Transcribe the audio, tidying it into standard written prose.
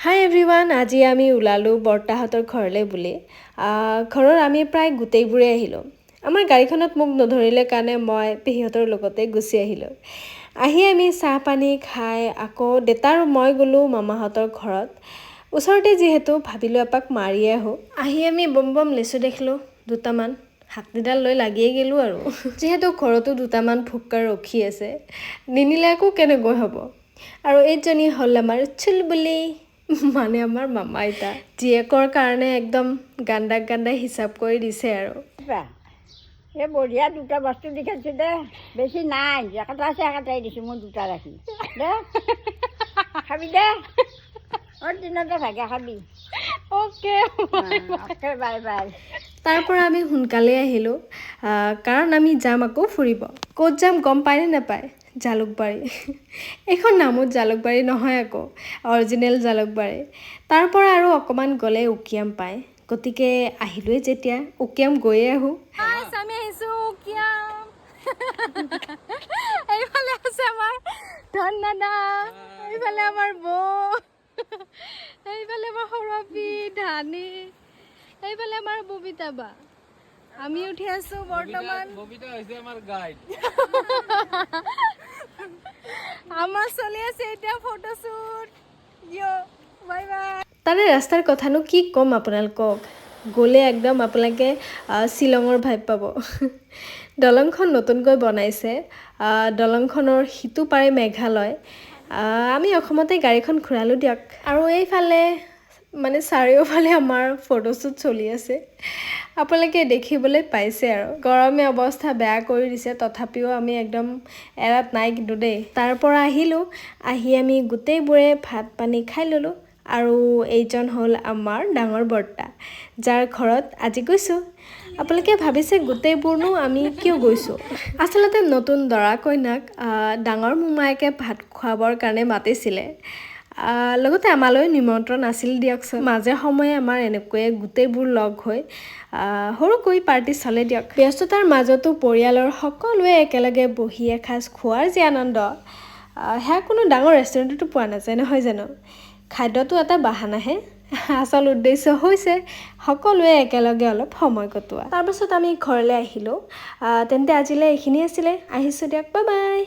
হাই everyone, আজি আমি ওলালোঁ বৰ্তাহঁতৰ ঘৰলৈ বুলি। ঘৰৰ আমি প্ৰায় গোটেইবোৰে আহিলোঁ। আমাৰ গাড়ীখনত মোক নধৰিলে কাৰণে মই পেহীহঁতৰ লগতে গুচি আহিলোঁ। আহি আমি চাহ পানী খাই আকৌ দেউতা আৰু মই গ'লোঁ মামাহঁতৰ ঘৰত। ওচৰতে যিহেতু, ভাবিলোঁ এপাক মাৰিয়ে আহোঁ। আহি আমি বম বম লেচু দেখিলোঁ দুটামান, হাতীডাল লৈ লাগিয়ে গ'লোঁ আৰু যিহেতু ঘৰতো দুটামান ফুটকাৰ ৰখি আছে, নিনিলে আকৌ কেনেকৈ হ'ব? আৰু এইজনী হ'ল আমাৰ চুলবুলি, মানে আমাৰ মামা আইতা। জীয়েকৰ কাৰণে একদম গাণ্ডাক গাণ্ডাই হিচাপ কৰি দিছে আৰু। এই বঢ়িয়া দুটা বস্তু দি খাইছোঁ দে। বেছি নাই, একটা আছে, একেটাই দিছোঁ মই দুটা ৰাখি দে। খাবি দে, অ দিনতে ভাগে খাবি। অ'কে। Okay, bye bye. তাৰ পৰা আমি সোনকালেই আহিলোঁ, কাৰণ আমি যাম আকৌ ফুৰিব। ক'ত যাম গম পায়নে নাপায়? জালুকবাৰী। এইখন নামত জালুকবাৰী নহয় আকৌ, অৰিজিনেল জালুকবাৰী। তাৰ পৰা আৰু অকণমান গ'লে উকিয়াম পায়। গতিকে আহিলোৱেই যেতিয়া, উকিয়াম গৈয়ে আহোঁ। আমি আহিছোঁ উকিয়াম। এইফালে আছে আমাৰ ধন দাদা, এইফালে আমাৰ বৌ, এইফালে আমাৰ সৌৰভী ধানী, এইফালে আমাৰ ববিতা বা। আমি উঠি আছো বৰ্তমান। ববিতা হৈছে আমাৰ গাইড। আমাৰ চলি আছে এতিয়া ফটোশ্বুট। Bye bye. তাৰে ৰাস্তাৰ কথানো কি ক'ম আপোনালোকক, গ'লে একদম আপোনালোকে শ্বিলঙৰ ভাইব পাব। দলংখন নতুনকৈ বনাইছে। দলংখনৰ সিটো পাৰে মেঘালয়। আমি অসমতে গাড়ীখন ঘূৰালোঁ দিয়ক। আৰু এইফালে মানে চাৰিওফালে আমাৰ ফটোশ্বুট চলি আছে, আপোনালোকে দেখিবলৈ পাইছে। আৰু গৰমে অৱস্থা বেয়া কৰি দিছে, তথাপিও আমি একদম এৰাত নাই কিন্তু দেই। তাৰ পৰা আহিলোঁ, আহি আমি গোটেইবোৰে ভাত পানী খাই ল'লোঁ। আৰু এইজন হ'ল আমাৰ ডাঙৰ বৰ্তা, যাৰ ঘৰত আজি গৈছোঁ। আপোনালোকে ভাবিছে গোটেইবোৰনো আমি কিয় গৈছোঁ? আচলতে নতুন দৰা কইনাক ডাঙৰ মোমায়েকে ভাত খুৱাবৰ কাৰণে মাতিছিলে, লগতে আমালৈ নিমন্ত্ৰণ আছিল দিয়কচোন। মাজে সময়ে আমাৰ এনেকৈয়ে গোটেইবোৰ লগ হৈ সৰুকৈ পাৰ্টি চলে দিয়ক। ব্যস্ততাৰ মাজতো পৰিয়ালৰ সকলোৱে একেলগে বহি এসাঁজ খোৱাৰ যি আনন্দ, সেয়া কোনো ডাঙৰ ৰেষ্টুৰেণ্টতো পোৱা নাযায়, নহয় জানো? খাদ্যটো এটা বাহানাহে, আচল উদ্দেশ্য হৈছে সকলোৱে একেলগে অলপ সময় কটোৱা। তাৰপাছত আমি ঘৰলৈ আহিলোঁ। তেন্তে আজিলৈ এইখিনি আছিলে, আহিছোঁ দিয়ক, বাই বাই।